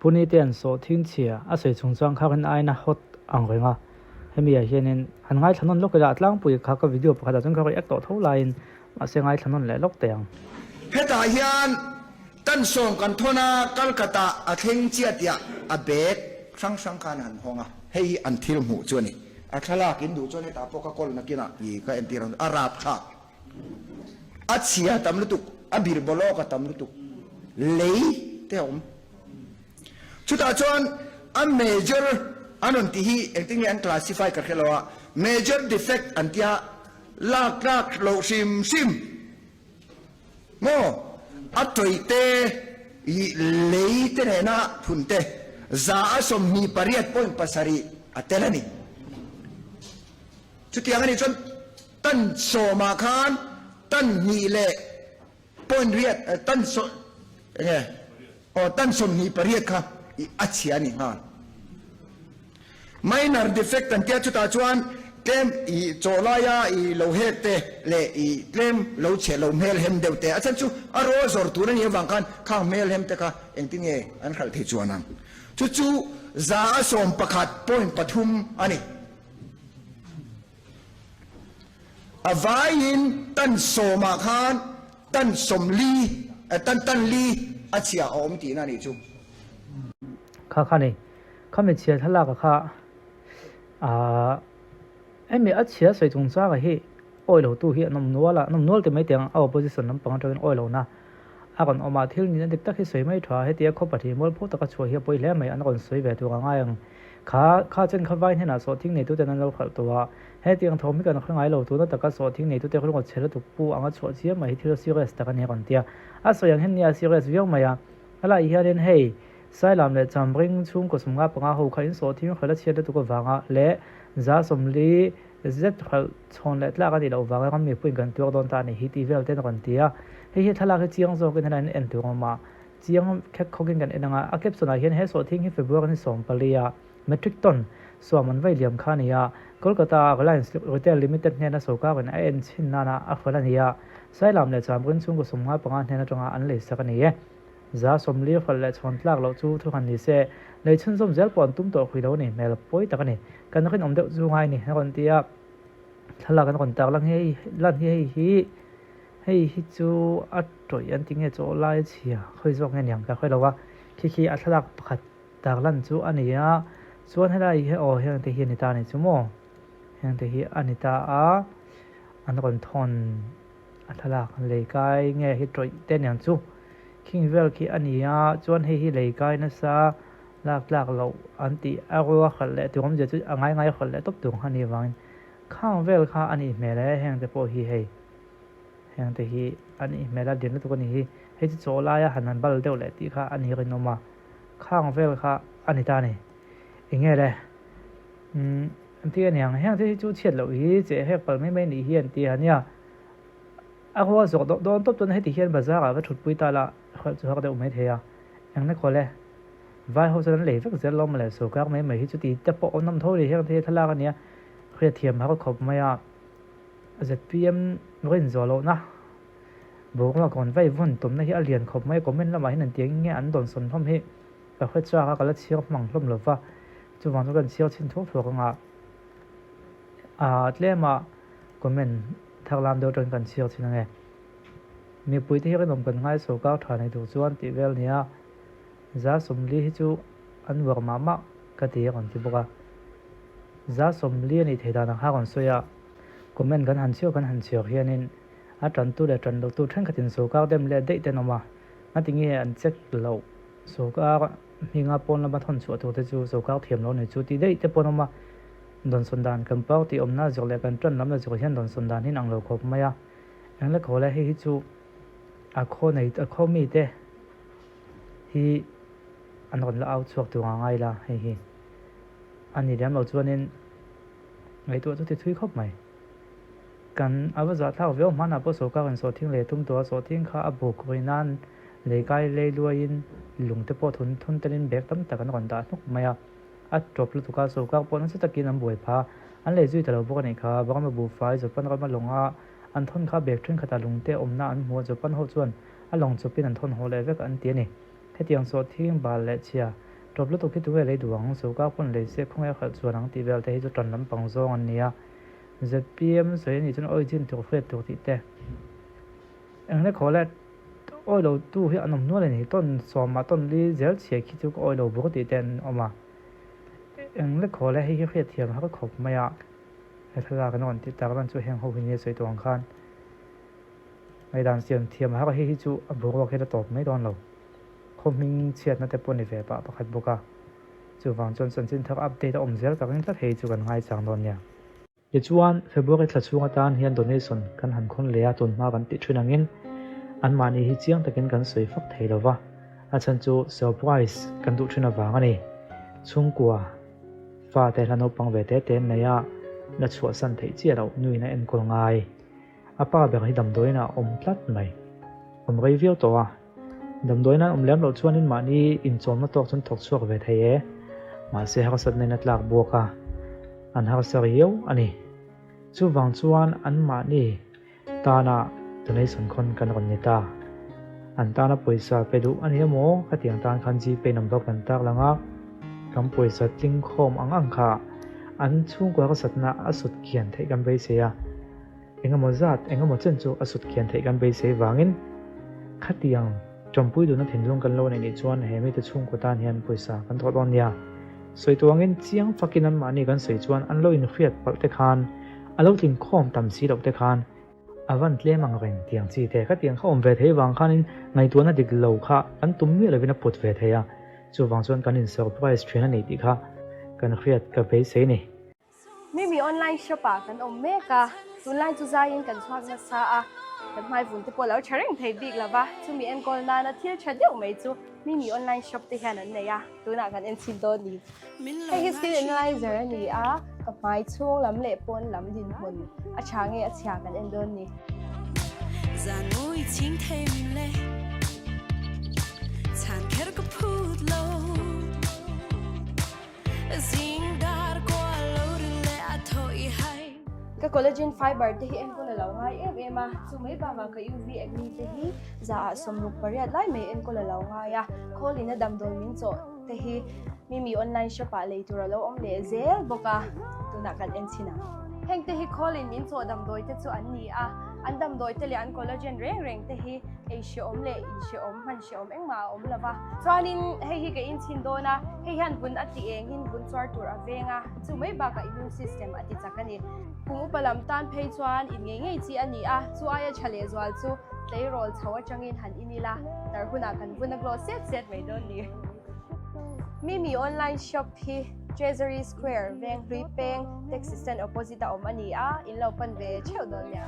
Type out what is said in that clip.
Puni te an sawh thin chhia a sawi chungchang kha rin aiin a hot ang reng a, hemi ah hianin han ngaithla nawn lawk ila a tlangpui kha ka video pakhat ah chuan ka react tawh tho laiin mahse ngaithla nawn leh lawk teh ang. Hetah hian tan sawm kan thawn a, Calcutta a thleng chiah tiah a bag hrang hrang khan a han hawng a, hei hi an thil hmuh chu a ni. A thlalak in duh chuan hetah pawh ka kawl nakinah i ka entir ang, a rapthlak. A chhia tam lutuk, a bir bawlawk a tam lutuk, lei te a awm. Chutah chuan a major an rawn tih hi engtin nge an classify ka hre lo a, major defect an tia lak tlak loh hrim hrim maw a tawihte ih lei te nena phun te 128.7 a tel a ni. Chutiang a nih chuan tan sawmah khan tan hnih leh point riat tan saw enge aw tan 28 kha i a chhia a ni nghal. Minor defect an tia chutah chuan tlem i chaw laia i lo hek te leh i tlem lo chhe lo hmel hem deuh te a chhan chu a rawl zawr tur a nih avang khan khang hmel hem te kha engtin nge an hralh thei chuan ang. Chu chu 111.3 a ni. A vaiin tan sawmah khan tan sawmli, tan tan li a chhia a awm tihna a nih chu. Kha kha ni, khami chhia thlalak a kha aah hemi a chhia sawi chungchanga hi awi lo tu hi an awm nual a, an awm nual ti mai teh ang a opposition lampang atangin awi lohna a rawn awm a, thil nihna dik tak hi sawi mai tha, hetia khaw pahnih mual pho taka chhuah hi a pawi hle mai, an rawn sawi ve tur a ngai ang. Kha kha chen kha vai hnenah sawhthing neituten an lo khalh tawh a, hetiang thawm hi kan hre ngai lo, tuna taka sawhthing neitute rilru chhe lutuk pu anga chhuah chiam mai hi thil serious tak a ni a rawn ti a. A sawi ang hian nia a serious viau mai a, helaiah hianin hei Sailam leh Chamring chhungkaw 55 ho kha in sawhthing hralh a chhiat lutuk avanga leh 40 zet hralh chhawn leh tlak a nih loh vanga ram mipuiin kan tuar dawn ta a ni hi tih vel ten a rawn ti a. Hei hi thlalak hi chiang zawkin helaiah hian en tur a awm a. Chiang khek khawkin kan en ang a, a caption ah hian he sawhthing hi February ni 14 a metric ton suam an vai liam kha a ni a, Kolkata a Reliance Retail Limited hnena sorkarin a en chhin nana a hrual a ni a, Sailam leh Chamring chhungkaw 55 hnen atanga an lei sak a ni e. 40 hralh leh chhawn tlak loh chu thu han ni se, lei chhunzawm zel pawh an tum tawh hrui lo a ni, hmel pawi tak a ni. Kan rinawm deuh chu ngai a ni, a rawn ti a, thlalak an rawn tar lang hi lan hi hei hi. Hei hi chu a tawih an ti nge chaw lai a chhia khawi zawk nge niang ka hre lo a, khi khi a thlalak pakhat tar lan chu a ni a, chuan helai hi aw heng te hi a ni ta a ni chu maw, heng te hi a ni ta a, an rawn thawn a thlalak lei kai nge hi tawih te niang chu, khing vel khi a ni a, chuan hei hi lei kai nasa lak tlak loh an tih a rua hralh leh tur awmzia chu a ngai ngai hralh leh tawp tur a nih avangin khang vel kha a nih hmel e heng te pawh hi hei. Heng te hi a nih hmel a, lian lutuk a nih hi. Hei chu chaw laia han han bal deuh leh tih kha a ni rinawm a, khang vel kha a ni ta a ni. Eng nge le? Umm, an ti a niang. Heng te hi chu chhiat loh hi che hek pal mai mai nih hi an ti a nia. A rual zawk deuh dawn tawp chuan heti hian bazar ah va thutpui ta la, hralh chu hak deuh mai thei a. Eng na khawl e? Vai ho chuan an lei vek zel lawm le, sawrkar mai mai hi chuti te pawh awm nawm tho ri heng te hi thlalak a nia, hriatthiam har khawp mai a. Zpm rin zawh lohna boruak rawn vai vawn tumna hi a lian khawp mai. Comment lamah hian an ti eng nge an dawn sawn hlawm hi ka hre chak a, ka la chhiar hmang hlawm lo va, chuvang chu kan chhiar chhin thuak thuak anga ah tlema comment thar lam deuh atangin kan chhiar chhin ange. Mipuite hi rinawm kan ngai sawrkar tha nei tur chuan tih vel nia 40 hi chu an uar mah mah ka ti a rawn ti bawk a. 40 a nih theih dan ang kha a rawn sawi a. Comment kan han chhiau kan han chhiar hianin a tantu leh tan lotu thenkhatin sawrkar dem leh daih te an awm a, ngati nge an check loh sawrkar hminga pawn lama thawn chhuah tur te chu sawrkar thiam lo nei chu tih daih te pawh an awm a, dawnsawn dan kan party awmna zir leh kan tan lamna zir hian dawnsawn dan hi an ang lo khawp mai a, eng le khaw le hei hi chu a khaw nei a khaw mite hi an rawn la au chhuak tur ang a ngai la hei hi a ni lem lo chuanin. Ngaihtuah chu ti thui khawp mai. Kan a va zah thlak viau hmanah pawh sawrkar in sawhthing leh tum tawh a, sawhthing kha a buk ri nan lei kai lei luaiin lung te pawh thun thun telin bag tam tak an rawn dah hnuk mai a. A tawp lutuk a, sawrkar pawh nasa takin an buai pha. An lei zui ta lo bawk a nih kha. Burma buhfai Japan rama lawnga an thawn kha bag thenkhatah lung te awmna an hmu a, Japan ho chuan a lawng chawpin an thawn haw leh vek an ti a ni. Hetiang sawhthing bal leh chhia. Tawp lutuk hi tunge lei duh ang, sawrkar pawn lei se khawnge a khalh chuan ang tih vel te hi chu tan lampang zawng an ni a. ZPM sawi a nih chuan awi chin tur hriat tur tih te. Engle khaw le awi lo tu hi an awm nual a ni, tawn sawmah tawn li zel chhia khi chu ka awi lo bur tih te an awm a. Engle khaw le hei hi hriat thiam har khawp mai a, he thlalak an rawn tih tak lan chu heng ho hi nia sawi tawh ang khan ngaihdan siam thiam har hei hi chu a boruak hi la tawp mai dawn lo. Khaw hming chhiatna te pawh ni ve pah pakhat bawk a, chuvang chuan chanchin thar update a awm zel tak ring tlat hei chu kan ngaichang dawn nia. Tichuan, February thla chhung atan hian donation kan han khawn leh a, tun hma kan tih thin angin anmahni hi chiang takin kan sawi fak thei lo va, a chhan chu surprise kan duh thin avang a ni. Chhungkua fate hla naupang ve te te an nei a, la chhuahsan theih chiah loh nuin a enkawl ngai. A pa ber hi damdawiin ah a awm tlat mai. Awm rei viau tawh a. Damdawiin an awm lem loh chuanin mahni inchawmna tawk chuan thawk chhuak ve thei e. Mahse harsatna in a tlak buak a, an harsa riau a ni. Chuvang chuan an mahni tana donation khawn kan rawn ni ta. An tana pawisa pe duh a ni emaw khatiang tan khan Gpay number kan tar lang a, kan pawisa tling khawm ang ang kha an chhungkaw harsatna a sut kian theih kan beisei a. Engemaw zat, engemaw chen chu a sut khian theih kan beisei vangin khatiang tawmpui duhna thinlung kan lo neih nih chuan he mite chhungkaw tan hian pawisa kan thawh dawn nia. Sawi tuangin chiang fakin anmahni kan sawi chuan an lo inhriat palh te khan, a lo tling khawm tam si loh te khan, a van tlem ang reng tiang chi te khatiang kha awm ve thei vang khanin ngaihtuahna dik lo kha kan tum miah lovin a put ve thei a, chuvang chuan kan in surprise thin a ni tih kha kan hriat ka beisei ni. Mimi online shop ah kan awm mek a, tunlai chu zaiin kan chhuak nasa a, kan hmai vun te pawh lo tha reng thei bik lova, chumi enkawl nana thil tha deuh mai chu Mimi online shop te hian an nei a, tunah kan en chhin dawn ni. Hei hi skin analyzer a ni a, ka hmai chhung lam leh pawn lam dinhmun a tha nge a chhia kan en dawn ni. Ka collagen fiber te hi enkawl a lo ngai em em a, chu mai bakah ka UV acne te hi za ah 68 lai mai enkawl a lo ngai a, khawlin a damdawi min chawh te hi Mimi online shop ah lei tur a lo awm leh zel bawk a, tunah kan en chhin ang. Heng te hi khawlin min chawh damdawi te chu an ni a, an damdawi te leh an collagen reng reng te hi ei hrehawm leh in hrehawm hman hrehawm engmah a awm lo va. Chuanin hei hi ka inchhin dawn a, hei hian vun a ti engin vun chuar tur a veng a, chu mai bakah immune system a ti chak a ni. Kum upa lam tan phei chuan in ngei ngei chi a ni a, chu aia tha lehzual chu tleirawl chho atangin han in ila, tar hunah kan vun a glow set set mai dawn ni. Mimi online shop hi Treasury Square, Venghlui Peng, Taxi Stand opposite a awm a ni a, in lo pan ve theuh dawn nia.